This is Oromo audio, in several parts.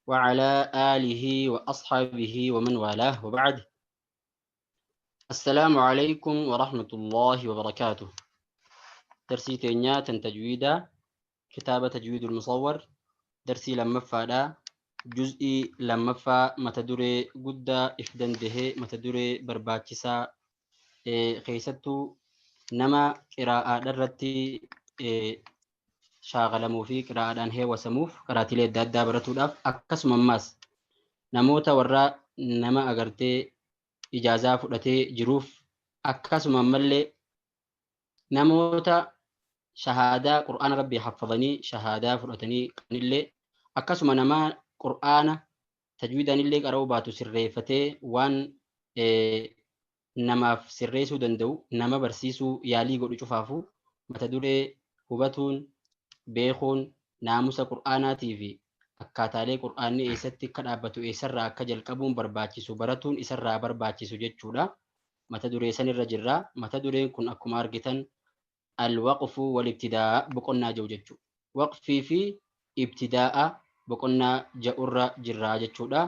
وعلى آله وأصحابه ومن والاه وبعد. السلام عليكم ورحمة الله وبركاته. درسي تينيا تجويدا كتابة تجويد المصور، درسي لما فادا جزئي لما فا متدري قد إفدن ده متدري برباتشسا خيستو نما قراءة درتي shaakalamuu fi qiraa'aadhaan heewwasamuuf qaraatilee adda addaa baratuudhaaf, akkasuma ammaas namoota warra nama agartee ijaazaa fudhatee jiruuf, akkasuma ammallee namoota shahaadaa qur'aana rabbii haffazanii shahaadaa fudhatanii qabanillee, akkasuma nama qur'aana tajwiidaanillee qara'uu baatu sirreeffatee waan namaaf sirreessuu danda'u nama barsiisuu yaalii godhu cufaafuu, mata duree hubatuun beekuun naamusa qur'aanaatii fi akkaataalee qur'aanni eessatti akka dhaabbatu, eessarraa akka jalqabuun barbaachisu baratuun isarraa barbaachisu jechuudha. Mata duree sanirra jirra. Mata dureen kun akkuma argitan alwaqfu walibtidaa boqonnaa jedhu jechuudha. Waqfii fi ibtidaa'a boqonnaa ja'urra jirra jechuudha.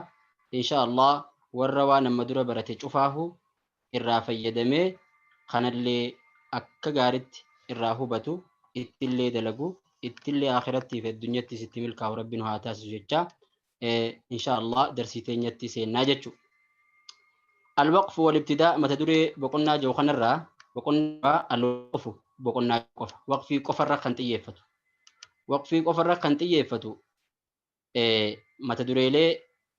Insha Allah warra waan amma dura barate cufaahu irraa fayyadamee kanallee akka gaaritti irraa hubatu, ittillee dalagu, ittillee akhirattii fi addunyattis itti milkaa'u rabbi nu haa taasisu jecha, insha Allah darsii teenyatti seennaa jechuudha. Alwaqfu walibtidaa mata duree boqonnaa jiru kanarraa, boqonnaa alwaqfu boqonnaa qofa waqfii qofarra kan xiyyeeffatu, waqfii qofarra kan xiyyeeffatu, mata dureelee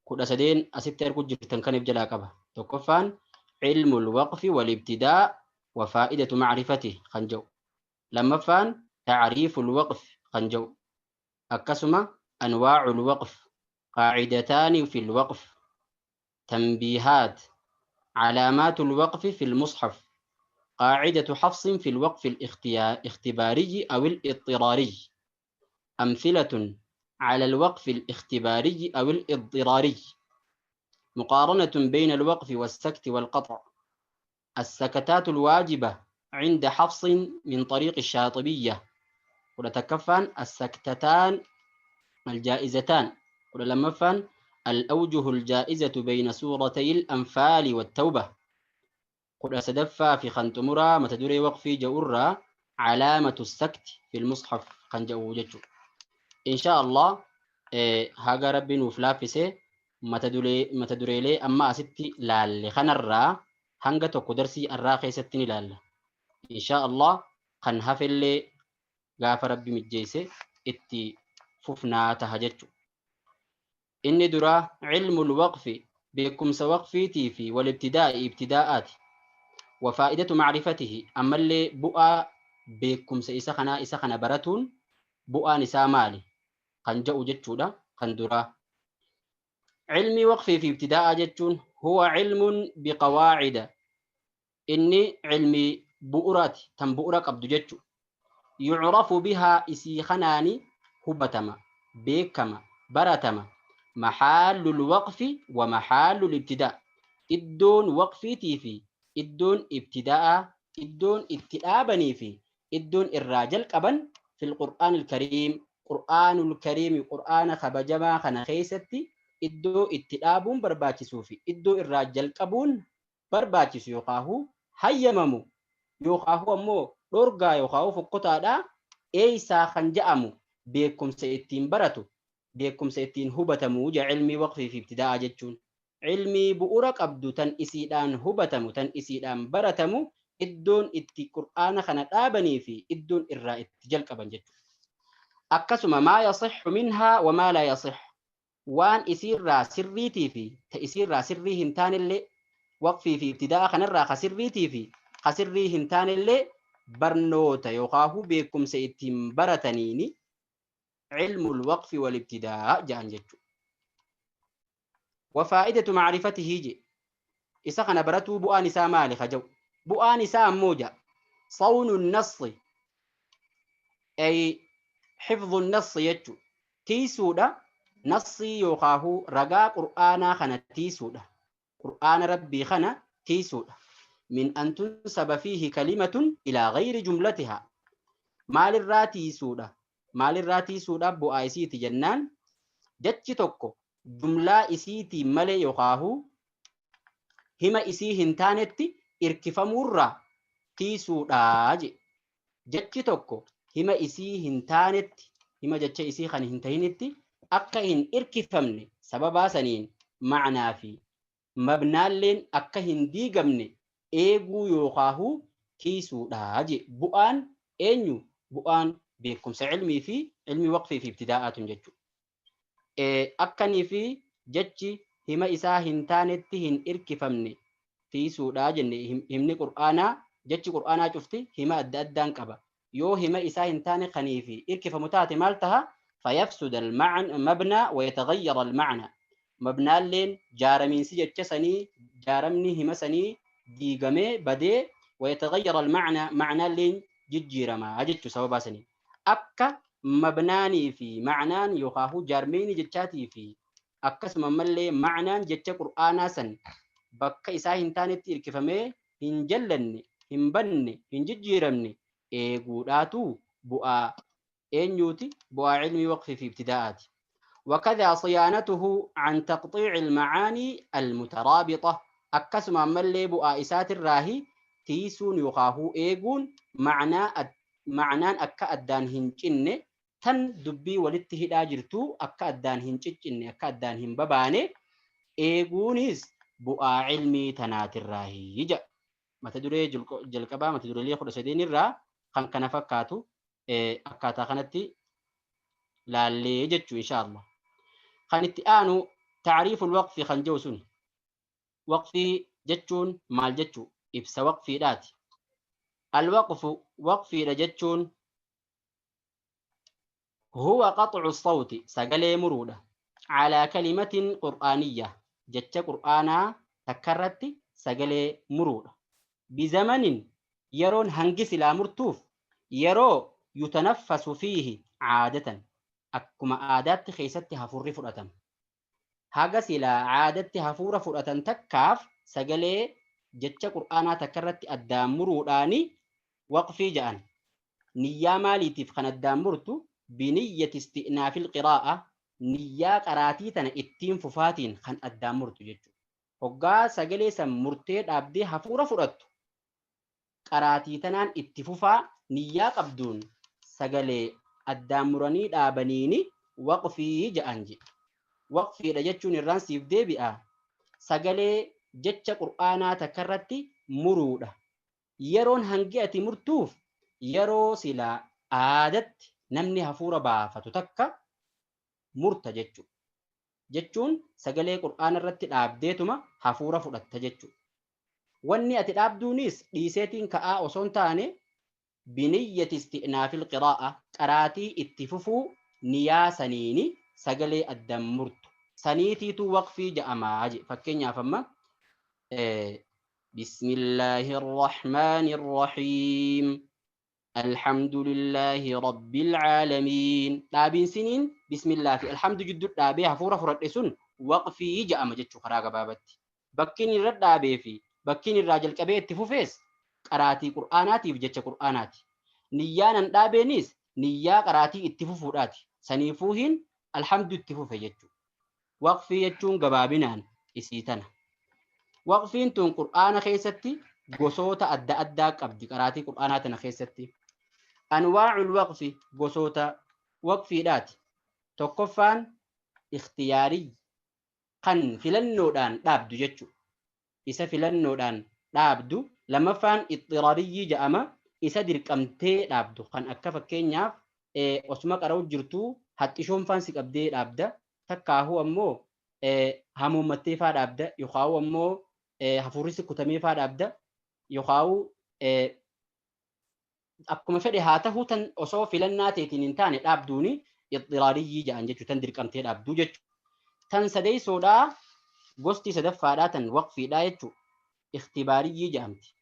13 asitti arguu jirtan kaniif jalaa qaba. Tokkoffaan cilmul waqfi wal ibtidaa wa faa'idatu macrifati kan jedhu. Lammaffaan tacriiful waqf kan jedhu. Akkasuma anwaacul waqf, qaacidataani fil waqf, tanbiihaat, calaamaatul waqfi fil mushaf, qaacidatu xafsin fil waqfi الاختباري أو الاضطراري، أمثلة على الوقف الاختباري أو الاضطراري، مقارنة بين الوقف والسكت والقطع، السكتات الواجبة عند حفص من طريق الشاطبية. 11ffaan السكتتان الجائزتان. 12ffaan الأوجه الجائزة بين سورتي الأنفال والتوبة. 13ffaa fi kan xumuraa mata duree waqfii ja'urraa علامة السكت في المصحف kan ja'u jechuudha. Insha Allah haga rabbi nuuf laaffise mata dureelee amma asitti laalle kanarraa hanga tokko darsii arraa keessatti ni laalla. Insha Allah kan hafellee gaafa rabbi mijjeesse itti fufnaa taha jechuudha. Inni duraa cilmul waqfi, beekumsa waqfiitii fi walibtidaa'i ibtidaa'aati. Wafaa'idatu macrifatihi, ammallee bu'aa beekumsa isa kanaa, isa kana baratuun bu'aan isaa maali kan jedhu jechuudha kan duraa. Cilmii waqfii fi ibtidaa'aa jechuun huwa cilmun biqawaacida, inni cilmii bu'uraati, tan bu'ura qabdu jechu. Yucrafu bihaa, isii kanaani hubatama, beekama, baratama, maxaallul waqfi wa maxaallul ibtidaa, iddoon waqfiitii fi iddoon ibtidaa'aa, iddoon itti dhaabanii fi iddoon irraa jalqaban, fil qur'aan ilkariim, qur'aanul kariimi, qur'aana kabajamaa kana keessatti iddoo itti dhaabuun barbaachisuu fi iddoo irraa jalqabuun barbaachisu yookaahu hayyamamu yookaahu ammoo dhorgaa yookaahu fokkotaadha eeysaa kan ja'amu beekumsa ittiin baratu, beekumsa ittiin hubatamu ja. Cilmii waqfii fi ibtidaa'aa jechuun cilmii bu'ura qabdu tan isiidhaan hubatamu, tan isiidhaan baratamu, iddoon itti qur'aana kana dhaabanii fi iddoon irraa itti jalqaban jechuudha. Akkasuma maa yasixxu minhaa wa maa laa yasixxu, waan isiirraa sirriitii fi ta isiirraa sirrii hin taanellee, waqfii fi ibtidaa'a kanarraa ka sirriitii fi ka sirrii hin taanellee barnoota yookaahu beekumsa ittiin barataniini cilmul waqfi wal ibtidaa jedhan jechuudha. Wafaa'idatu macrifatihi je, isa kana baratuu bu'aan isaa maali ka jedhu, bu'aan isaa ammoo ja sawnu nassi ay xifdhu nassi jechu, tiisuudha nassii yookaahu ragaa qur'aanaa kana tiisuudha, qur'aana rabbii kana tiisuudha, min an tunsaba fiihi kalimatun ilaa gayri jumlatihaa. Maalirraa tiisuudha? Maalirraa tiisuudha bu'aa isiiti jennaan, jechi tokko Jumlaa isiitiin malee yookaahu hima isii hin taanetti irkifamuurraa tiisuudhaa jedhe. Jechi tokko hima isii hin taanetti, hima jecha isii kan hin tahinitti akka hin irkifamne, sababaa saniin ma'naa fi mabnaalleen akka hin diigamne eeguu yookaahu tiisuudhaa jedhe. Bu'aan eenyu? Bu'aan beekumsa ilmii fi ilmii waqfii fi ibtidaa'aatun jechuudha. Akkanii fi jechi hima isaa hin taanetti hin irkifamne tiisuudhaa jenne. Himni Qur'aanaa, jechi Qur'aanaa cufti hima adda addaan qaba. Yoo hima isaa hin taane kanii fi irkifamu taate maal taha? Fayafsuda mabnaa wa yataghayyara alma'na. Mabnaalleen jaaramiinsi jecha sanii, jaaramni hima sanii diigamee badee, wa yataghayyara alma'na, ma'naalleen jijjiiramaa jechuu sababaa sanii. Akka mabnaanii fi ma'naan yookaahu jaarmeyni jechaatii fi akkasuma ammallee ma'naan jecha Qur'aanaa san bakka isaa hin taanetti irkifamee hin jallanne, hin banne, hin jijjiiramne eeguudhaatu bu'aa eenyuuti? Bu'aa ilmii waqfii fi ibtidaa'aati. وكذا صيانته عن تقطيع المعاني المترابطة. akkasuma ammallee bu'aa isaatirraahi tiisuun yookaahu eeguun ma'naan akka addaan hin cinne, tan dubbii walitti hidhaa jirtu akka addaan hin ciccinne, akka addaan hin babaane eeguunis bu'aa ilmii tanaatirraahi jedha. Mata duree jalqabaa mata dureelee 13 irraa kan kana fakkaatu akkaataa kanatti laallee jechuu insha Allah. Kan itti aanu ta'riiful waqfi kan jedhu sun, waqfii jechuun maal jechuu, ibsa waqfiidhaati. Alwaqfu, waqfiidha jechuun, huwa qaxcu sawti, sagalee muruudha, calaa kalimatin qur'aaniyya, jecha Qur'aanaa takkarratti sagalee muruudha, bizamanin, yeroon hangi silaa murtuuf yeroo, yutanaffasu fiihi caadatan, akkuma aadaatti keessatti hafuurri fudhatama. Haga silaa caadatti hafuura fudhatan takkaaf sagalee jecha Qur'aanaa takkarratti addaan muruudhaani waqfii ja'an. Niyyaa maaliitiif kan addaan murtu? Biniyyati isti'naafil qiraa'a, niyyaa qaraatii tana ittiin fufaatiin kan addaan murtu jechuudha. Hoggaa sagalee san murtee dhaabdee hafuura fudhattu, qaraatii tanaan itti fufaa niyyaa qabduun sagalee addaan muranii dhaabaniini waqfii ja'an jedhe. Waqfiidha jechuun irraan siif deebi'a. Sagalee jecha Qur'aanaa takkarratti muruudha. Yeroon hangi ati murtuuf yeroo silaa aadatti namni hafuura baafatu takka murta jechuudha. Jechuun sagalee Qur'aana irratti dhaabdeetuma hafuura fudhatta jechuudha. Wanni ati dhaabduunis dhiiseetiin ka'aa osoo hin taane, biniyyati isti'naafil qiraa'a, qaraatii itti fufuu niyaa saniini sagalee addan murtu. Saniitiitu waqfii ja'amaa jedhe. Fakkeenyaaf amma Bismillaahi Arrahmaani Arrahiim. Alhamdulillahi Rabbil Aalamiin. Dhaabiinsiniin bismillaa fi alhamdu jidduu dhaabee hafuura fudhadhe sun waqfii ja'ama jechuu karaa gabaabatti. Bakkiin irra dhaabee fi bakkiin irraa jalqabee itti fufees qaraatii Qur'aanaatiif jecha Qur'aanaati. Niyyaan an dhaabeenis niyyaa qaraatii itti fufuudhaati. Saniifuuhin alhamdu itti fufe jechuudha. Waqfii jechuun gabaabinaan isii tana. Waqfiin tun Qur'aana keessatti gosoota adda addaa qabdi qaraatii Qur'aanaa tana keessatti. Anwaa'ul waqfi, gosoota waqfiidhaati. Tokkoffaan ikhtiyaarii, kan filannoodhaan dhaabdu jechuudha. Isa filannoodhaan dhaabdu. Lammaffaan ixxiraariyyii jedhama. Isa dirqamtee dhaabdu, kan akka fakkeenyaaf osuma qara'u jirtuu haxxishoon faan si qabdee dhaabda. Takkaahuu ammoo hamuummattee faa dhaabda, yookaan ammoo hafuurri si kutamee faa dhaabda, yookaan akkuma fedhe haa ta'uu, tan osoo filannaa teetiin hin taane dhaabduuni ixxiraariyyii jedhan jechuudha, tan dirqamtee dhaabduu jechuudha. Tan sadeessoodhaa, gosti sadaffaadhaa tan waqfiidhaa jechuudha. Ikhtibaariyyii jedhamti.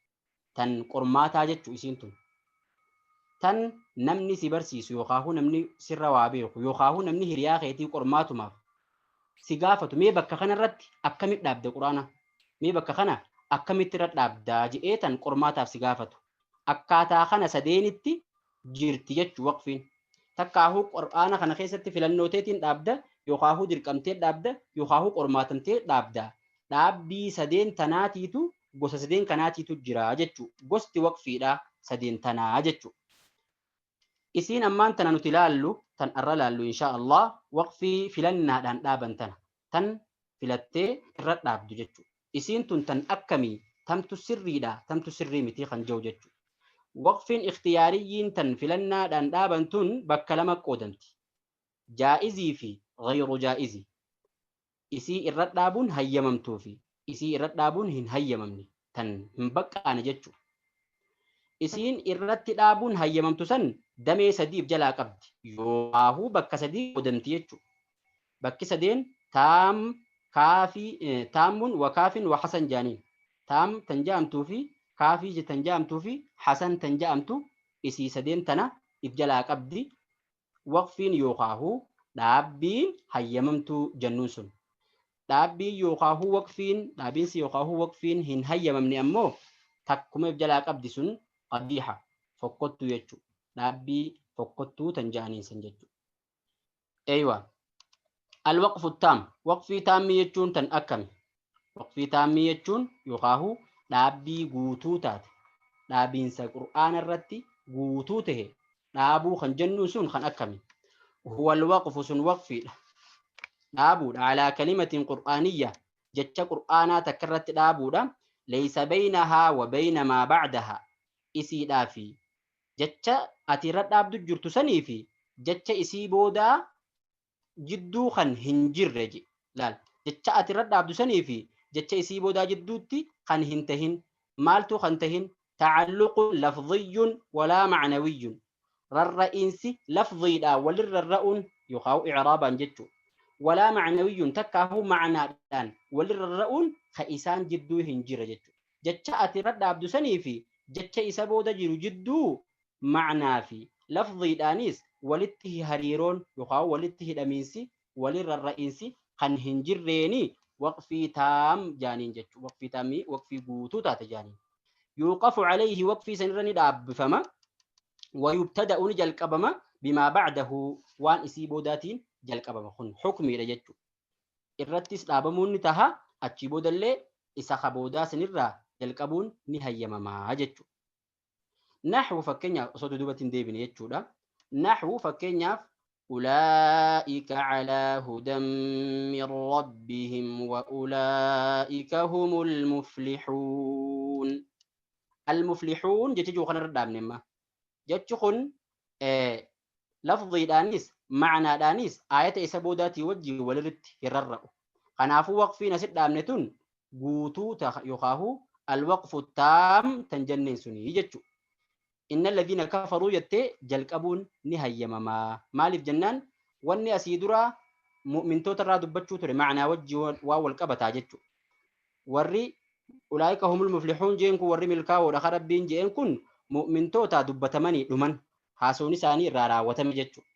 Tan qormaataa jechuu isiin tun. Tan namni si barsiisu yookaan namni sirra waa beeku yookaan namni hiriyaa keetii qormaatumaaf si gaafatu, mee bakka kanarratti akkamitti dhaabda Quraana? Mee bakka kana akkamitti irra dhaabdaa jedhee tan qormaataaf si gaafatu. Akkaataa kana sadeenitti jirti jechuu waqfiin. Takkaahuu Qur'aana kana keessatti filannoo teetiin dhaabda. Yookaahuu dirqamtee dhaabda, yookaahuu qormaatamtee dhaabda. Dhaabbii sadeen tanaatiitu, gosa sadeen kanaatiitu jira jechuudha. Gosti waqfiidha sadeen tanaa jechuudha. Isiin ammaan tana nuti ilaallu, tan arra laallu insha Allah, waqfii filannaadhaan dhaaban tana, tan filattee irra dhaabdu jechuudha. Isiin tun tan akkamii, tamtu sirriidha, tamtu sirrii miti kan jiru jechuudha. Waqfiin ikhtiyaariyyiin tan filannaadhaan dhaaban tun bakka lama qoodamti. Jaa'izii fi ghayru jaa'izii. Isii irra dhaabuun hayyamamtuu fi isii irra dhaabuun hin hayyamamne, tan hin baqqaane jechuudha. Isiin irratti dhaabuun hayyamamtu san damee sadiif jalaa qabdi. Yookaahuu bakka sadii qoodamti jechuudha. Bakki sadeen taam, kaafii, taammun wa kaafin wa hasan jaaniin. Taam tan ja'amtuu fi kaafii tan ja'amtuu fi hasan tan ja'amtu, isii sadeen tana if jalaa qabdi. Waqfiin yookaahuu dhaabbiin hayyamamtuu jennuun sun. Dhaabbiin yookaahuu waqfiin, dhaabiinsi yookaahuu waqfiin hin hayyamamne ammoo takkuma if jalaa qabdi, sun qabiiha, fokkottuu jechuudha. Dhaabbii fokkottuu tan ja'aniin san jechuudha. Eeywa. Alwaqfu taam. Waqfii taammii jechuun tan akkami? Waqfii taammii jechuun yookaahuu dhaabbii guutuu taate. Dhaabiinsa Qur'aana irratti guutuu tahe dhaabuu kan jennuun sun kan akkami? Huwa alwaqfu, sun waqfiidha. Dhaabuudha. Alaa kalimatin qur'aaniyya, jecha Qur'aanaa takka irratti dhaabuudha. Laysa baynahaa wa bayna maa ba'dahaa. Isiidhaa fi jecha ati irra dhaabdu jirtu sanii fi jecha isii boodaa jidduu kan hin jirre je. Laal, jecha ati irra dhaabdu sanii fi jecha isii boodaa jidduutti kan hin tahin. Maaltu kan tahin? Tacalluqun lafziyyun walaa macnawiyyun, rarra'iinsi lafziidhaan walirra rarra'uun yookaan icraabaan jechuu, walaa macnawiyyun, takkaahuu macnaadhaan walirra rarra'uun ka isaan jidduu hin jirre jechuu. Jecha ati irra dhaabdu sanii fi jecha isa booda jiru jidduu macnaa fi lafziidhaanis walitti hariiroon yookaan walitti hidhamiinsi, walirra rarra'iinsi kan hin jirreeni waqfii taam jaaniin jechuudha. Waqfii taamii, waqfii guutuu taate jaaniin. Yuuqafu alayhi, waqfii sanirra ni dhaabbifama. Wayubtada'u, ni jalqabama, bimaa ba'dahu, waan isii boodaatiin jalqabama. Kun hukmiidha jechuudha. Irrattis dhaabamuun ni taha, achii boodallee isa ka boodaa sanirraa jalqabuun ni hayyamamaa jechuudha. Naxwu, fakkeenyaaf, osoo dudubatti hin deebine jechuudha. Naxwu, fakkeenyaaf, أولئك على هدى من ربهم وأولئك هم المفلحون. المفلحون jecha jiru kanarra dhaabne amma. Jechi kun lafziidhaanis macnaadhaanis aayata isa boodaatii wajjin walirratti hin rarra'u. Kanaafuu waqfiin asit dhaabne tun guutuu yookaahu alwaqfu taam tan jenneen sunii jechuudha. Inna alladhiina kafaruu jettee jalqabuun ni hayyamamaa. Maaliif jennaan, wanni asii duraa mu'mintoota irraa dubbachuu ture, macnaa wajji waan wal qabataa jechuudha. Warri ulaa'ika humul muflixuun jeen kun, warri milkaa'oodha ka Rabbiin jeen kun, mu'mintoota dubbatamanii dhuman, haasoon isaanii irraa raawwatame jechuudha.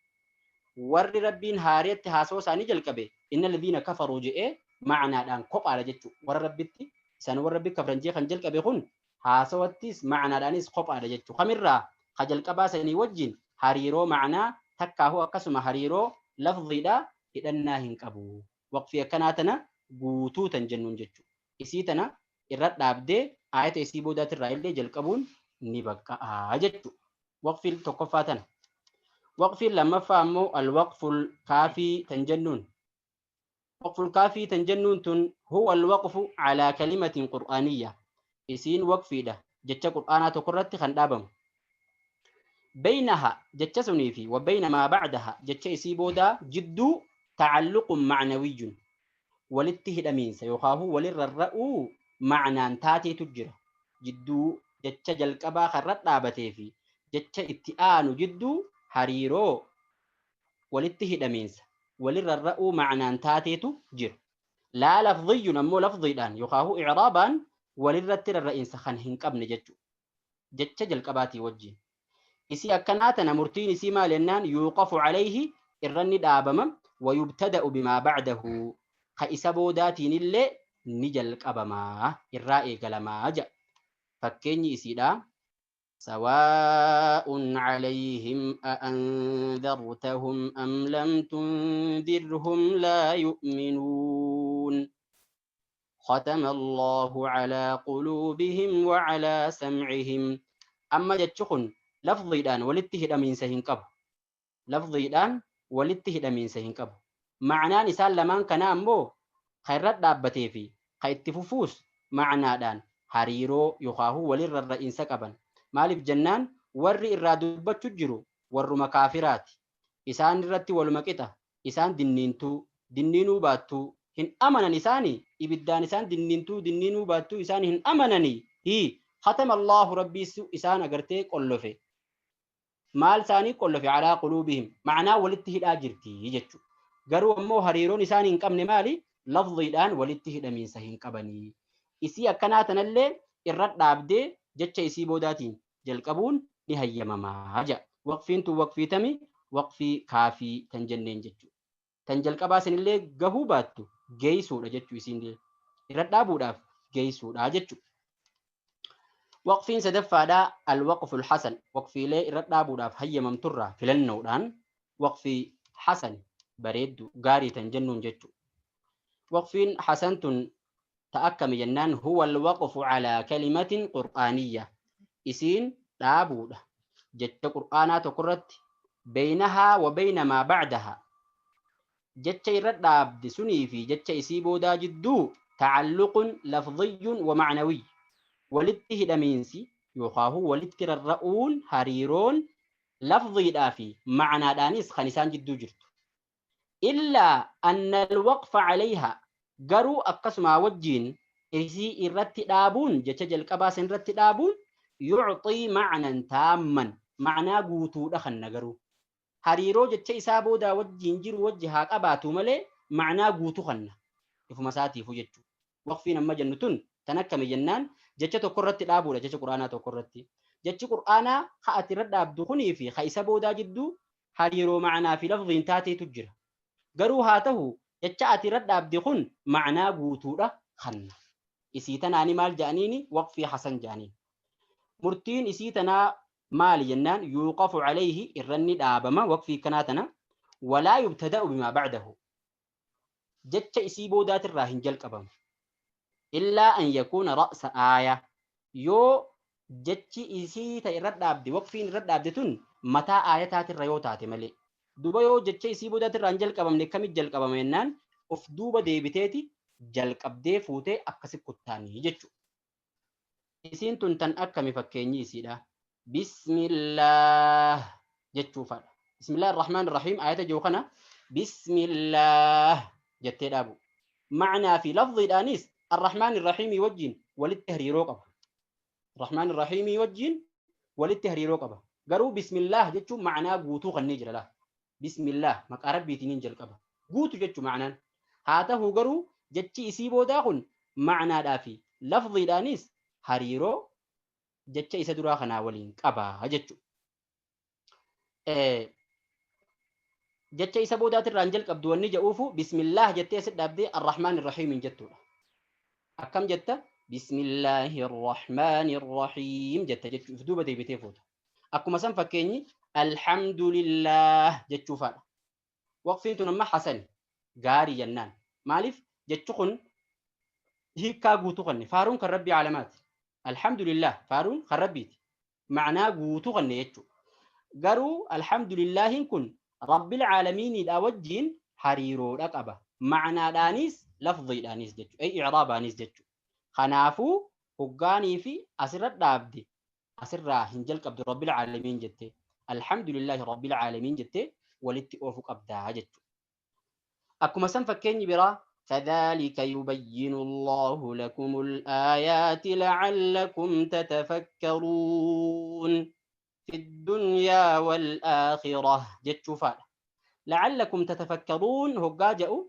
Warri Rabbiin haariyatti haasoo isaanii jalqabe inna alladhiina kafaruu je'ee macnaadhaan kophaadha jechuudha. Warra Rabbitti, isaan warra Rabbi kafran jee kan jalqabe kun, haasawattis macnaadhaanis kophaadha jechuudha. Kamirraa? Ka jalqabaa sanii wajjin hariiroo macnaa takkaahu akkasuma hariiroo lafziidhaa hidhannaa hin qabu. Waqfii akkanaa tana guutuu tan jennuun jechuudha. Isii tana irra dhaabdee aayata isii boodaatirraa illee jalqabuun ni baqqa'aa jechuudha. Waqfiin tokkoffaa tana. Waqfiin lammaffaa ammoo alwaqful kaafii tan jennuun. Waqful kaafii tan jennuun tun huwa alwaqfu calaa kalimatin qur'aaniyya. Isiin waqfiidha jecha Qur'aanaa tokko irratti kan dhaabamu. Baynaha, jecha sunii fi, wa bayna maa ba'daha, jecha isii boodaa jidduu, tacalluqun macnawiyyun, walitti hidhamiinsa yookaahu walirra rarra'uu macnaan taateetu jira. Jidduu jecha jalqabaa kan dhaabatee fi jecha itti aanu jidduu hariiroo walitti hidhamiinsa walirra rarra'uu macnaan taateetu jira. Laa lafziyyun, ammoo lafziidhaan yookaahu icraabaan walirratti rarra'iinsa kan hin qabne jechuudha. Jecha jalqabaatii wajjin. Isii akkanaa tana murtiin isii maal jennaan, yuuqafu calayhi, irra ni dhaabama, wayubtada'u bimaa ba'dahu, ka isa boodaatiin illee ni jalqabamaa, irraa eegalamaa jedha. Fakkeenyi isiidha. سواء عليهم أأنذرتهم أم لم تنذرهم لا يؤمنون. ختم الله على قلوبهم وعلى سمعهم. أما جتشخن لفظيدان ولته من سهن قب، لفظيدان ولته من سهن قب. معنى نسال لمن كان أمو خيرت دابتي في خيت ففوس معنى دان hariiroo yookaan walirra ra'iinsa qaban. Maaliif jennaan warri irraa dubbachuu jiru warruma kaafiraati. Isaan irratti waluma qixa. Isaan dinniintuu, dinniinuu baattuu hin amanan isaanii ibiddaan isaan dinniintuu, dinniinuu baattuu isaan hin amananii. Hii khatama Allahu rabbii isaan agartee qollofe. Maal isaanii qollofe alaa quluubihim ma'anaa walitti hidhaa jirti jechuudha. Garuu ammoo hariiroon isaan hin qabne maali? Lafziidhaan walitti hidhamiinsa hin qabanii. Isii akkanaa tanallee irra dhaabdee jecha isii boodaatiin jalqabuun ni hayyamamaa jedha. Waqfiin tun waqfii tami? Waqfii kaafii tan jenneen jechuudha. Tan jalqabaa sanillee gahuu baattu geessuudha jechuu isiin irra dhaabuudhaaf geessuudha jechuudha. Waqfiin sadaffaadhaa alwaqful hasan waqfiilee irra dhaabuudhaaf hayyamamturraa filannoodhaan waqfii hasan bareeddu gaarii tan jennuun jechuudha. Waqfiin hasan tun ta'akkami jennaan huwa alwaqfu calaa kalimatin qur'aaniyya isiin dhaabuudha jecha qur'aanaa tokkorratti beeynahaa wa beyna maa bacdahaa jecha irra dhaabde sunii fi jecha isii boodaa jidduu tacalluqun lafdiyyun wa macnawiy walitti hidhamiinsi yookaahu walitti rarra'uun hariiroon lafdiidhaa fi macnaadhaanis kan isaan jidduu jirtu. Illaa anna alwaqfa calayhaa garuu akkasumaa wajjiin isii irratti dhaabuun jecha jalqabaa san irratti dhaabuun yucxii macnan taamman macnaa guutuudha kanna garuu hariiroo jecha isaa boodaa wajjiin jiru wajji haa qabaatu malee macnaa guutuu kanna ifuma isaatiifu jechuudha. Waqfiin amma jennu tun tan akkami jennaan jecha tokko irratti dhaabuudha jecha qur'aanaa tokko irratti. Jechi qur'aanaa ha ati irra dhaabdu kunii fi ha isa boodaa jidduu hariiroo macnaa fi lafziin taateetu jira. Garuu haa ta'u jecha ati irra dhaabde kun macnaa guutuudha kanna. Isii tanaani maal jedhaniini waqfii hasan jedhaniin. Murtiin isii tanaa maali jennaan yuuqafu calayhi irranni dhaabama waqfii kanaa tana walaa yubtada'u bimaa bacdahu. Jecha isii boodaatirraa hin jalqabamu. Illaa an yakuuna ra'sa aaya. Yoo jechi isii ta irra dhaabde waqfiin irra dhaabde tun mataa aayataatirra yoo taate malee. Duba yoo jecha isii boodaatirraa hin jalqabamne akkamitti jalqabama jennaan of duuba deebiteeti jalqabdee fuutee akkasi kuttaanii jechuudha. Isiin tun tan akkami fakkeenyi isiidha. Bismillaah jechuufadha. Bismillaah ar-Rahmaan ar-Rahiim ayata jiru kana Bismillaah jettee dhaabu. Macnaa fi lafziidhaanis ar-Rahmaan ar-Rahiimii wajjin walitti hariiroo qaba. Rahmaan ar-Rahiimii wajjin walitti hariiroo qaba. Garuu Bismillaah jechuun macnaa guutuu kannee jira laa. Bismillaah maqaa rabbiitiin hin jalqaba. Guutu jechuu macnaan. Haa ta'u garuu jechi isii boodaa kun macnaadhaa fi lafziidhaanis hariiroo jecha isa duraa kanaa waliin qaba jechuudha. Jecha isa boodaatirraa hin jalqabdu wanni jedhuufu bismillaah jettee asi dhaabdee arrahmaan irrahiim hin jettuudha. Akkam jetta? Bismillaahi arrahmaan irrahiim jetta jechuuf duuba deebitee fuuta. Akkuma san fakkeenyi alhamdulillaah jechuufaadha. Waqfiin tun amma hasani gaarii jennaan. Maaliif jechi kun hiikkaa guutuu kanne faaruun kan rabbii aalamaati. Alhamdulillah faaruun kan rabbiiti. Macnaa guutuu kanne jechuudha. Garuu alhamdulillaahiin kun rabbil caalamiiniidha wajjiin hariiroodha qaba. Macnaadhaanis lafziidhaanis jechuudha. Icraabaanis jechuudha. Kanaafuu hoggaanii fi asirra dhaabde asirraa hin jalqabdu rabbil caalamiin jettee alhamdulillaahi rabbil caalamiin jettee walitti oofu qabdaa jechuudha. Akkuma san fakkeenyi biraa كذلك يبين الله لكم الآيات لعلكم تتفكرون في الدنيا والآخرة جتشوفا لعلكم تتفكرون هقا جاءوا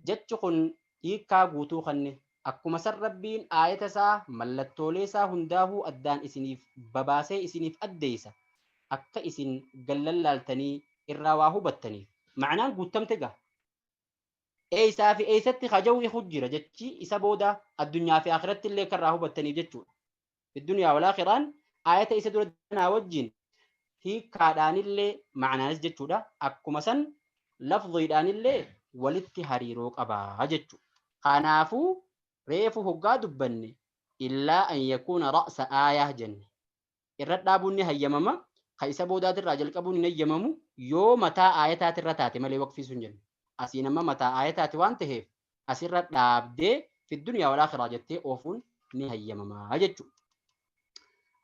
جتشخن يكا قوتو خنه أكما سر ربين آية سا ملتولي سا هنداهو أدان إسنيف بباسي إسنيف أديسا أكا إسن قللالتني إرواهو بتني معناه قوتم تقا eeysaa fi eeysatti hajawwi hujjira jechi isa booda addunyaa fi akhiratti illee kan irraa hubattaniif jechuudha. Fi dunyaa wal akhiraan Aayata isa dura tanaa wajjin hiikkaadhaanillee ma'anaanis jechuudha. Akkuma san lafziidhaanillee walitti hariiroo qabaa jechuudha. Kanaafuu reefu hoggaa dubbanne illaa an yakuuna ra'sa aayaa jenne. Irra dhaabuun ni hayyamama. Ka isa boodaatirraa jalqabuun hin hayyamamu yoo mataa aayataatirra taate malee waqfii sun jenne. Asiin amma mataa aayataati waan ta'eef asirra dhaabdee fi duniyaa wal akhiraa jettee oofuun ni hayyamama jechuudha.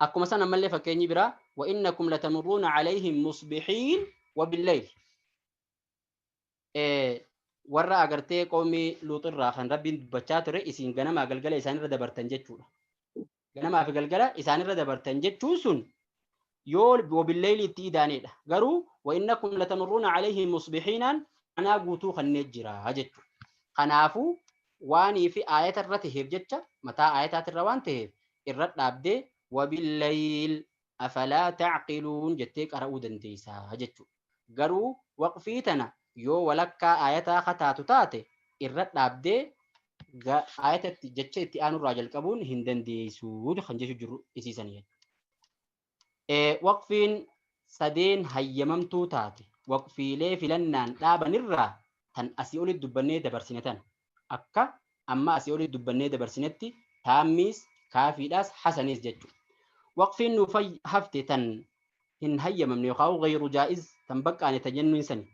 Akkuma san ammallee fakkeenyi biraa wa innakum latamurruuna calayhim musbihiin wa billayl. Warra agartee qawmii luuxirraa kan Rabbiin dubbachaa ture isin ganamaa galgala isaanirra dabartan jechuudha. Ganamaa fi galgala isaanirra dabartan jechuun sun yoo wabillayli itti idaaneedha. Garuu wa innakum latamurruuna calayhim musbihiinaan anaa guutuu kanneen jira jechuudha. Kanaafuu waanii fi aayata irra taheef jecha mataa aayataatirra waan taheef irra dhaabdee wabillayl afalaa ta'qiluun jettee qara'uu dandeessaa jechuudha. Garuu waqfii tana yoo walakkaa aayataa kataatu taate irra dhaabdee aayatatti jecha itti aanurraa jalqabuun hin dandeessu kan jechu jiru isiisanii jechuudha. Waqfiin sadeen hayyamamtuu taate waqfiilee filannaan dhaabanirraa tan asii olitti dubbannee dabarsine tana akka amma asii olitti dubbannee dabarsinetti taammiis kaafiidhaas hasaniis jechuudha. Waqfiin nuuf hafte tan hin hayyamamne yookaan gayru jaa'iz tan baqqaane tan jennuun sani.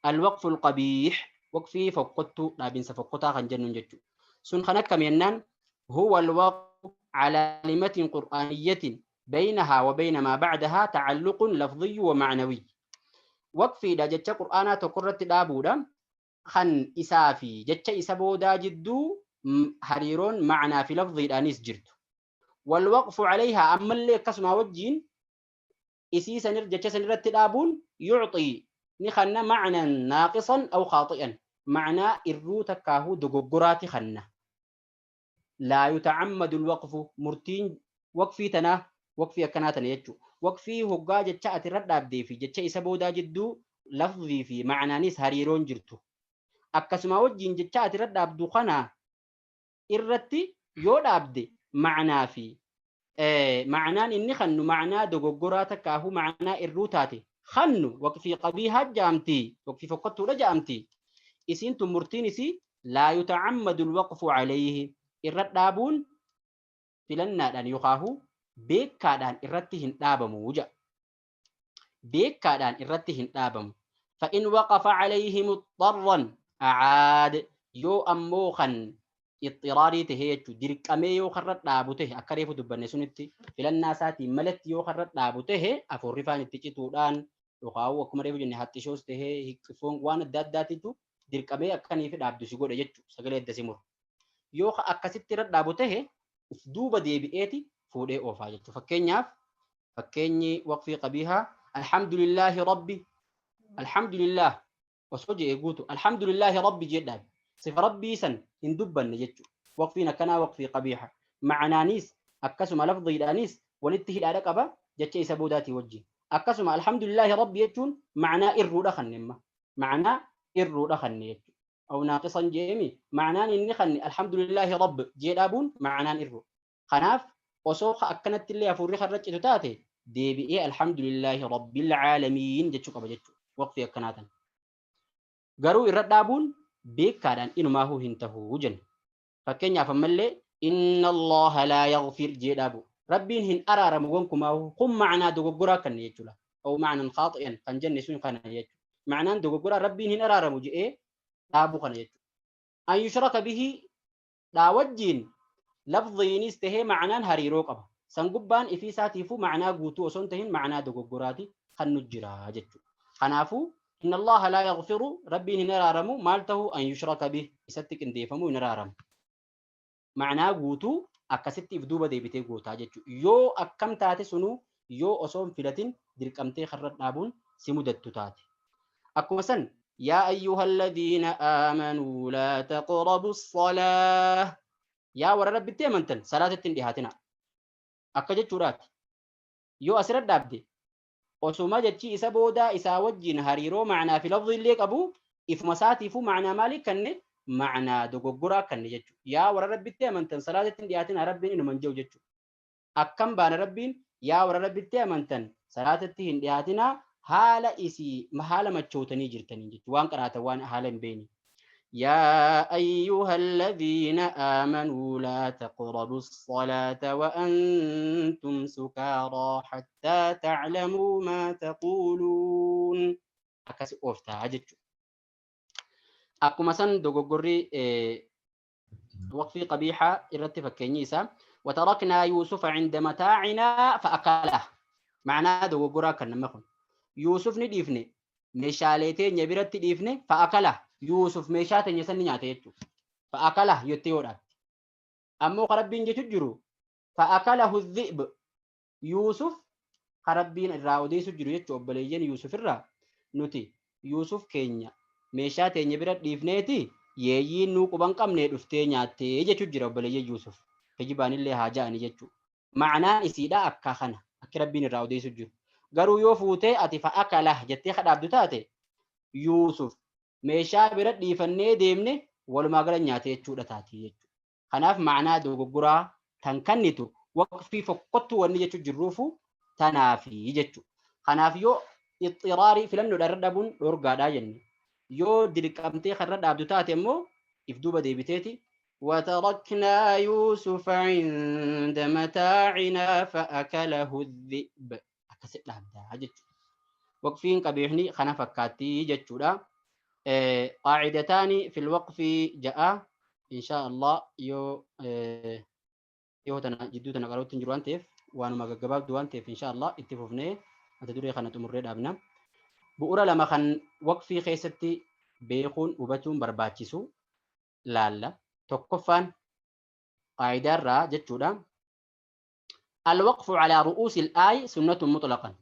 Alwaqfu alqabiix waqfii fokkottuu dhaabinsa fokkotaa kan jennuun jechuudha. Sun kan akkam jennaan huwa alwaqfu ala kalimatin qur'aaniyyatin بينها وبين ما بعدها تعلق لفظي ومعنوي. وقفي دا جتش قرآنا تقرت دابودا خن إسافي جتش إسابودا جدو هريرون معنى في لفظي الأنيس جرت. والوقف عليها أما اللي قسم وجين إسي سنر جتش سنرت دابون يعطي نخنا معنى ناقصا أو خاطئا معنى إرو تكاهو دققرات خنا. لا يتعمد الوقف مرتين وقفي تنا وقفي أكناتنا يجو وقفي هقا جتش أترد أبدي في جتش إسابودا جدو لفظي في معنى نيس هريرون جرتو. akkasuma wajjin jecha ati irra dhaabdu kana irratti yoo dhaabde ma'anaa fi ma'anaan inni kannu ma'anaa dogoggoraa takkaahu ma'anaa irruu taate kannu waqfii qabiihaa jaamti waqfii fokkottuudha jaamti isiin tun murtiin isii laa yutacammadu alwaqfu calayhi irra dhaabuun filannaadhaan yookaahu beekkaadhaan irratti hin dhaabamu jedha. Beekkaadhaan irratti hin dhaabamu. فإن وقف عليه مضطرا أعاد يو أمو خن اضطراري تهيتشو درقمي يو خرط دابوته أكريفو دبني سنتي فلن ناساتي ملت يو خرط دابوته أفورفان التجتودان يقاو وكما ريفو جنة هاتشوس تهي هكفون وان داد داتيتو درقمي أكني في دابدو سيقود يجتشو سقلي الدسيمور يو خ أكاسيت رد دابوته دوبا دي بي فودي أوفا جتشو فكينياف فكيني وقفي قبيها الحمد لله ربي الحمد لله وسوجي يقولوا الحمد لله ربي جدا صف ربي سن هندبا نجتشو وقفينا كنا وقفي قبيحة مع نانيس أكسم لفظي الأنيس ولته الأرقبة جتشي سبوداتي وجهي أكسم الحمد لله ربي يجون معنى إرو دخن معنى إرو دخن أو ناقصا جيمي معنى إني خني الحمد لله رب جيدابون معنى إرو خناف وسوخ أكنت اللي أفوري خرجت تاتي دي بي إيه الحمد لله رب العالمين جتشو قبل جتشو وقفي أكناتا garuu irra dhaabuun beekaadhaan inumaahuu hin tahuu jenna. Fakkeenyaaf ammallee inna Allaha laa yaghfir jee dhaabu. Rabbiin hin araaramu gonkumaahuu kun ma'anaa dogoggoraa kanna jechuudha. Aw ma'anan khaaxi'an kan jenne sun kana jechuudha. Ma'anaan dogoggoraa rabbiin hin araaramu jedhee dhaabu kana jechuudha. An yushraka bihi dhaa wajjiin lafziinis tahee ma'anaan hariiroo qaba. San gubbaan ifii isaatiifuu ma'anaa guutuu osoo hin tahin ma'anaa dogoggoraati kan nu jira jechuudha. Kanaafuu إن الله لا يغفر ربي هنرارمو مالته أن يشرك به إستك إنديفمو هنرارم معناه قوتو أكستي فدوبة دي بتي قوتا جتشو يو أكم تاتي سنو يو أصوم فلتين دركمتي خرط نابون سمودت تاتي أكو مثلا يا أيها الذين آمنوا لا تقربوا الصلاة يا ور ربي تيمنتن صلاة التنديهاتنا أكجتشو رات يو أسرد دابدي osuma jechi isa boodaa isaa wajjin hariiroo ma'anaa fi lafzi illee qabu ifuma isaatiifuu ma'anaa maalii kanne ma'anaa dogoggoraa kanne jechuudha. Yaa warra rabbitti amantan salaatatti hin dhiyaatin rabbiin inuma hin jiru jechuudha. Akkam baana Rabbiin yaa warra Rabbitti amantan salaatatti hin dhiyaatinaa haala isii haala machootanii jirtanii jechuudha. Waan qaraatan waan haala hin beekne. يا أيها الذين آمنوا لا تقربوا الصلاة وأنتم سكارى حتى تعلموا ما تقولون. Akkas ooftaa jechuudha. Akkuma san dogoggorri waqfii qabiihaa irratti fakkeenyi isaa وتركنا يوسف عند متاعنا فأكله. معناه dogoggoraa kan nama kun Yuusuf ni dhiifne, meeshaalee teenya biratti dhiifne, فأكله, Yuusuf meeshaa teenya san ni nyaate jechuudha. فأكله jettee yoo dhaabte. Ammoo kan Rabbiin jechu jiru فأكله الذئب. Yuusuf kan Rabbiin irraa odeessu jiru jechuudha, obboleeyyan Yuusuf irraa nuti Yuusuf keenya meeshaa teenya bira dhiifneeti yeeyyiin nuu quban qabne dhuftee nyaattee jechu jira obboleeyyan Yuusuf. Kijibaanillee haa ja'ani jechuudha. Ma'anaan isiidha akka kana akki Rabbiin irraa odeessu jiru. Garuu yoo fuutee ati فأكله jettee kadhaabdu taate, Yuusuf meeshaa bira dhiifannee deemne walumaa gala nyaate jechuudha taati jechuudha. Kanaaf ma'anaa dogoggoraa tan kannitu waqfii fokkottuu wanni jechuu jirruufu tanaafi jechuudha. Kanaaf yoo ixxiraarii filannoodha irra dhabuun dhorgaadhaa jenne. Yoo dirqamtee karra dhaabdu taate immoo if duuba deebiteeti وتركنا يوسف عند متاعنا فأكله الذئب akkasi dhaabdaa jechuudha. Waqfiin qabiihni kana fakkaattii jechuudha. قاعدتان في الوقف ja'a إن شاء الله yoo tana jidduu tana qarootti hin jiru waan ta'eef, waanuma gaggabaabdu waan ta'eef, إن شاء الله itti fufnee mata duree kana xumurree dhaabna. Bu'uura lama kan waqfii keessatti beekuun hubachuun barbaachisu laalla. Tokkoffaan qaayidaarraa jechuudha. الوقف على رؤوس الآي سنة مطلقا.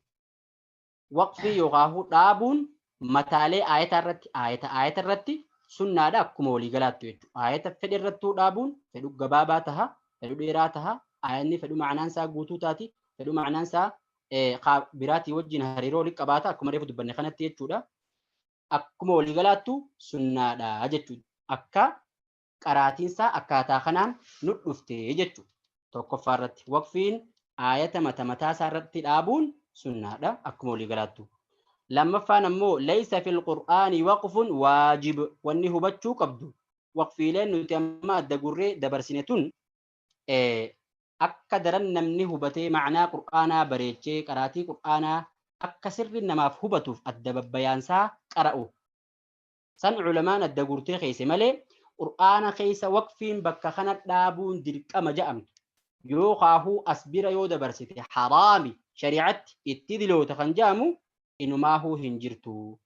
Waqfii yookaan dhaabuun mataalee aayata irratti, aayata aayata irratti sunnaadha akkuma waliigalaatti jechuudha. Aayata fedhe irrattuu dhaabuun, fedhu gabaabaa taha, fedhu dheeraa taha, aayanni fedhu ma'anaan isaa guutuu taati, fedhu ma'anaan isaa biraatii wajjin hariiroo walitti qabaata akkuma reefu dubbanne kanatti jechuudha. Akkuma waliigalaattu sunnaadha jechuudha. Akka qaraatiinsaa akkaataa kanaan nu dhufte jechuudha. Tokkoffaa irratti waqfiin aayata mata mataa isaa irratti dhaabuun sunnaadha akkuma waliigalaattu. Lammaffaan ammoo ليس في القرآن وقف واجب. Wanni hubachuu qabdu, waqfiileen nuti amma adda gurree dabarsine tun akka daran namni hubatee ma'anaa qur'aanaa bareechee qaraatii qur'aanaa akka sirri namaaf hubatuuf adda babbayaansaa qara'u. San culamaan adda gurtee keesse malee qur'aana keessa waqfiin bakka kana dhaabuun dirqama ja'amtu. Yoo kaahuu as bira yoo dabarsite haraami, shari'atti itti diloota kan ja'amu inumaahuu hin jirtu.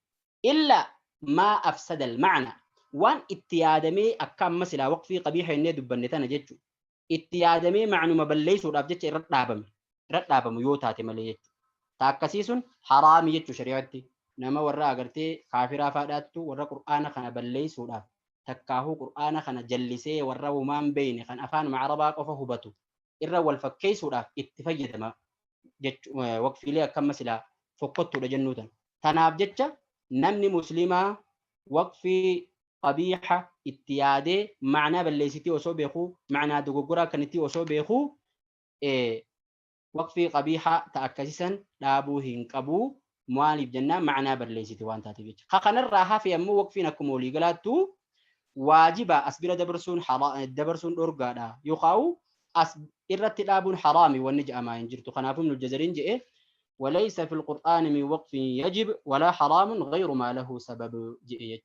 إلا ما أفسد المعنى, waan itti yaadamee akka amma silaa waqfii qabiiha innee dubbanne tana jechuudha. Itti yaadamee ma'anuma balleessuudhaaf jecha irra dhaabame irra dhaabamu yoo taate malee jechuudha. Ta akkasii sun haraami jechuu shari'atti. Nama warra agartee kaafiraa faadhaattu warra qur'aana kana balleessuudhaaf takkaahuu qur'aana kana jallisee warra humaan beeyne kan afaan arabaa qofa hubatu irra wal fakkeessuudhaaf itti fayyadama jechuudha. Waqfiilee akkama silaa fokkottuudha jennuu tan. Tanaaf jecha namni muslimaa waqfii qabiiha itti yaadee ma'anaa balleessitii osoo beekuu, ma'anaa dogoggoraa akkanitti osoo beekuu, waqfii qabiiha ta akkasisan dhaabuu hin qabu. Maaliif jennaan ma'anaa balleessiti waan taateef jecha. Ka kanarraa hafe ammoo waqfiin akkuma waliigalaattu waajiba, as bira dabarsuun dabarsuun dhorgaadha yookaan as irratti dhaabuun haraami wanni jedhamaa hin jirtu. Kanaafuu Ibnul Jazariin jedhe وليس في القرآن من وقف يجب ولا حرام غير ما له سبب جئ.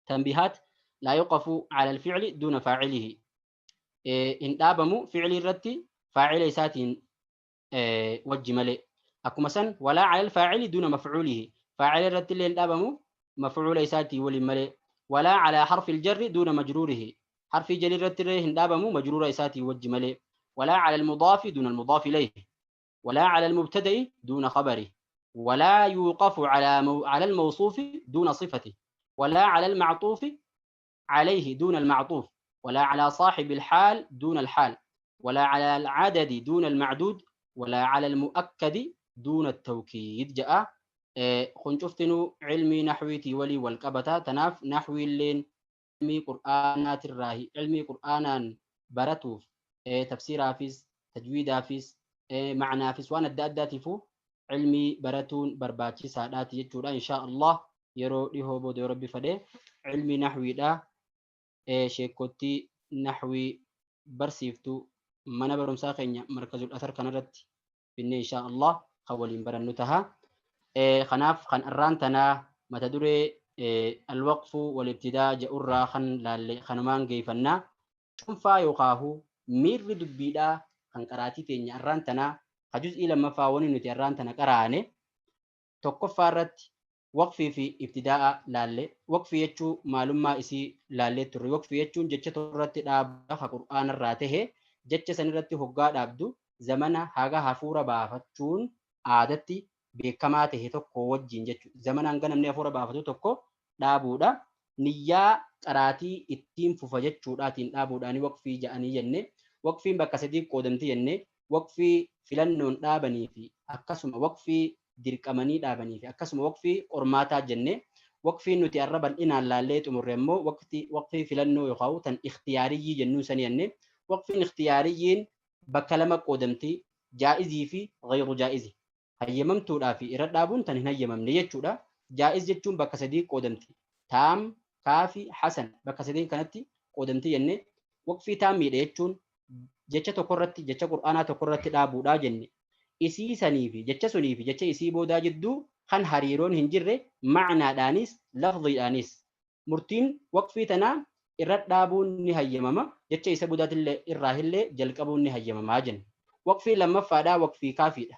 تنبيهات: لا يقف على الفعل دون فاعله. إن دابمو فعل الرتي فاعل ساتين وجه ملئ أكما سن، ولا على الفاعل دون مفعوله، فاعل الرتي اللي دابمو مفعول ساتي ولي ملئ، ولا على حرف الجر دون مجروره، حرف جر الرتي اللي دابمو مجرور ساتي وجه ملئ، ولا على المضاف دون المضاف إليه، ولا على المبتدأ دون خبره، ولا يوقف على الموصوف دون صفته، ولا على المعطوف عليه دون المعطوف، ولا على صاحب الحال دون الحال، ولا على العدد دون المعدود، ولا على المؤكد دون التوكيد. جاء خنشفتنو علمي نحويتي ولي والقبتا. تناف نحوي اللين علمي قرآنات الراهي علمي قرآنا برتوف تفسير حافظ. Tajwiidaafis, ma'naafis, waan adda addaatiifuu cilmii baratuun barbaachisaadhaati jechuudha. Inshaa Allah yeroo dhihoo booda yoo Rabbi fedhe cilmii naxwiidha, sheekottii naxwii barsiiftu mana barumsaa keenya Markazul Athar kanarratti finne inshaa Allah kan waliin barannu taha. Kanaaf kan arraan tanaa mata duree alwaqfu walibtidaa jedhurraa kan laalle kanumaan geeffannaa. Cunfaa yookaahu miirri dubbiidhaa kan qaraatii teenya arraan tanaa ka juz'ii lammaffaa, wani nuti arraan tana qaraane, tokkoffaa irratti waqfii fi ibtidaa'a laalle. Waqfii jechuu maalummaa isii laallee turre. Waqfii jechuun jecha tokko irratti dhaabu ka Qur'aanarraa tahe, jecha san irratti hoggaa dhaabdu zamana haga hafuura baafachuun aadatti beekamaa tahe tokko wajjin jechuudha. Zamana hanga namni hafuura baafatu tokko dhaabuudha. Niyyaa qaraatii ittiin fufa jechuudhaatiin dhaabuudhaani waqfii ja'anii jenne. Waqfiin bakka sadii qoodamti jenne. Waqfii filannoon dhaabanii fi akkasuma waqfii dirqamanii dhaabanii fi akkasuma waqfii qormaataa jenne. Waqfiin nuti har'a bal'inaan laallee xumurre immoo waqfii filannoo yookaan tan ikhtiyaariyyii jennuu sanii jenne. Waqfiin ikhtiyaariyyiin bakka lama qoodamti: jaa'izii fi ghayru jaa'izi. Hayyamamtuudhaa fi irra dhaabuun tan hin hayyamamne jechuudha. Jaa'iz jechuun bakka sadii qoodamti. Taam, kaafi, hasan, bakka sadiin kanatti qoodamti jenne. Waqfii taammiidha jechuun jecha tokkorratti, jecha Qur'aanaa tokkorratti dhaabuudha jenne. Isii sanii fi jecha sunii fi jecha isii boodaa jidduu kan hariiroon hin jirre, ma'naadhaanis lafziidhaanis. Murtiin waqfii tanaa irra dhaabuun ni hayyamama, jecha isa boodaatillee irraa illee jalqabuun ni hayyamamaa jenne. Waqfii lammaffaadhaa waqfii kaafiidha.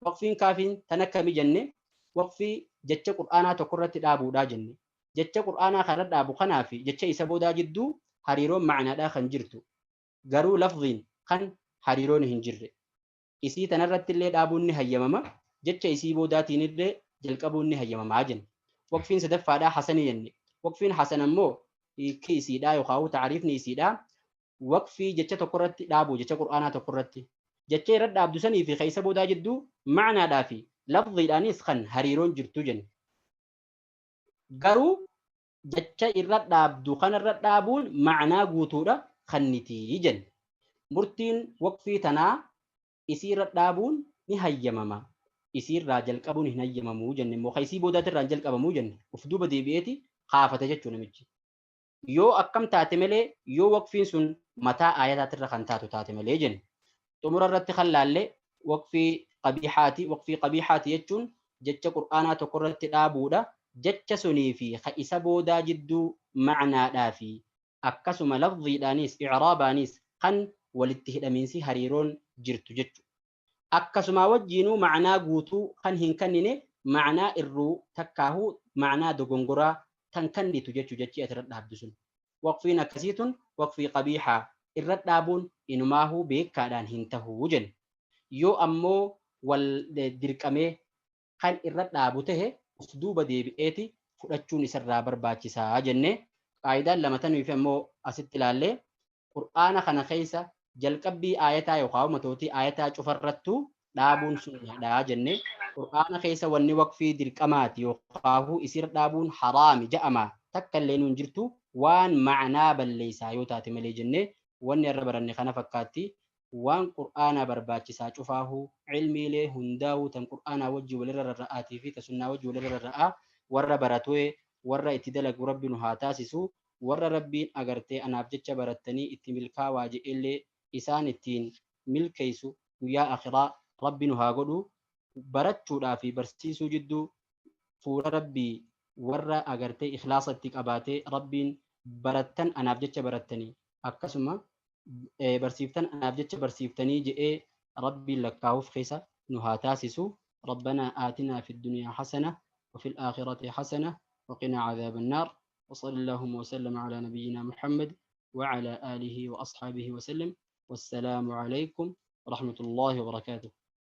Waqfiin kaafiin tan akkami jenne? Waqfii jecha Qur'aanaa tokkorratti dhaabuudhaa jenne. Jecha Qur'aanaa kana dhaabu kanaa fi jecha isa boodaa jidduu hariiroon ma'naadhaa kan jirtu, garuu lafziin kan hariiroon hin jirre. Isii tanarratti illee dhaabuun ni hayyamama, jecha isii boodaatiin illee jalqabuun ni hayyamamaa jenne. Waqfiin sadaffaadhaa hasanii jenne. Waqfiin hasan ammoo hiikki isiidhaa yookaan ta'ariifni isiidhaa waqfii jecha tokkorratti dhaabuu, jecha Qur'aanaa tokkorratti, jecha irra dhaabdu sanii fi keessa boodaa jidduu ma'naadhaa fi lafziidhaanis kan hariiroon jirtu jenne. Garuu jecha irra dhaabdu kanarra dhaabuun ma'naa guutuudha kannitii jenne. Murtiin waqfii tanaa isii irra dhaabuun ni hayyamama. Isiirraa jalqabuun hin hayyamamuu jenne immoo, ka isii boodaatirraa hin jalqabamuu jenne. Uf duuba deebi'eeti kaafata jechuu namichi. Yoo akkam taate malee? Yoo waqfiin sun mataa aayataatirra kan taatu taate malee jenne. Xumura irratti kan laalle waqfii qabiihaati. Waqfii qabiihaati jechuun jecha Qur'aanaa tokko irratti dhaabuudha. Jecha sunii fi ka isa boodaa jidduu ma'naadhaa fi akkasuma lafziidhaanis i'raabaanis kan walitti hidhamiinsi hariiroon jirtu jechuudha. Akkasuma wajjiinuu ma'naa guutuu kan hin kennine, ma'naa irruu takkaahuu ma'naa dogongoraa tan kennitu jechuu jechi ati irra dhaabdu sun. Waqfiin akkasii tun waqfii qabiihaa, irra dhaabuun inumaahuu beekaadhaan hin tahuu jenne. Yoo ammoo wal dirqamee kan irra dhaabu tahe, uf duuba deebi'eeti fudhachuun isarraa barbaachisaa jenne. Qaayidaan lama tanuuf ammoo asitti ilaallee, Qur'aana kana keessa jalqabbii aayataa yookaan matootii aayataa cufarrattuu dhaabuun sunnaadha jenne. Qur'aana keessa wanni waqfii dirqamaati yookaan isirra dhaabuun haraami ja'ama takka illee nuun jirtu, waan ma'anaa balleessaa yoo taate malee jenne. Wanni irra baranne kana fakkaatti. Waan Qur'aanaa barbaachisaa cufaahuu, cilmiilee hundaa'uu tan Qur'aanaa wajji walirra rarra'aatii fi ta sunnaa wajji walirra rarra'aa, warra baratue warra itti dalagu Rabbi nu haa taasisu. Warra Rabbiin agartee anaaf jecha barattanii itti milkaawaa je'ellee isaan ittiin milkeessu guyyaa akhiraa Rabbi nu haa godhu. Barachuudhaa fi barsiisuu jidduu fuula Rabbii warra agartee ikhlaasa itti qabaatee, Rabbiin barattan anaaf jecha barattanii, akkasuma barsiiftan anaaf jecha barsiiftanii je'ee Rabbiin lakkaa'uuf keessa nu haa taasisu. ربنا آتنا في الدنيا حسنة وفي الآخرة حسنة وقنا عذاب النار، وصلى اللهم وسلم على نبينا محمد وعلى آله وأصحابه وسلم، والسلام عليكم ورحمة الله وبركاته.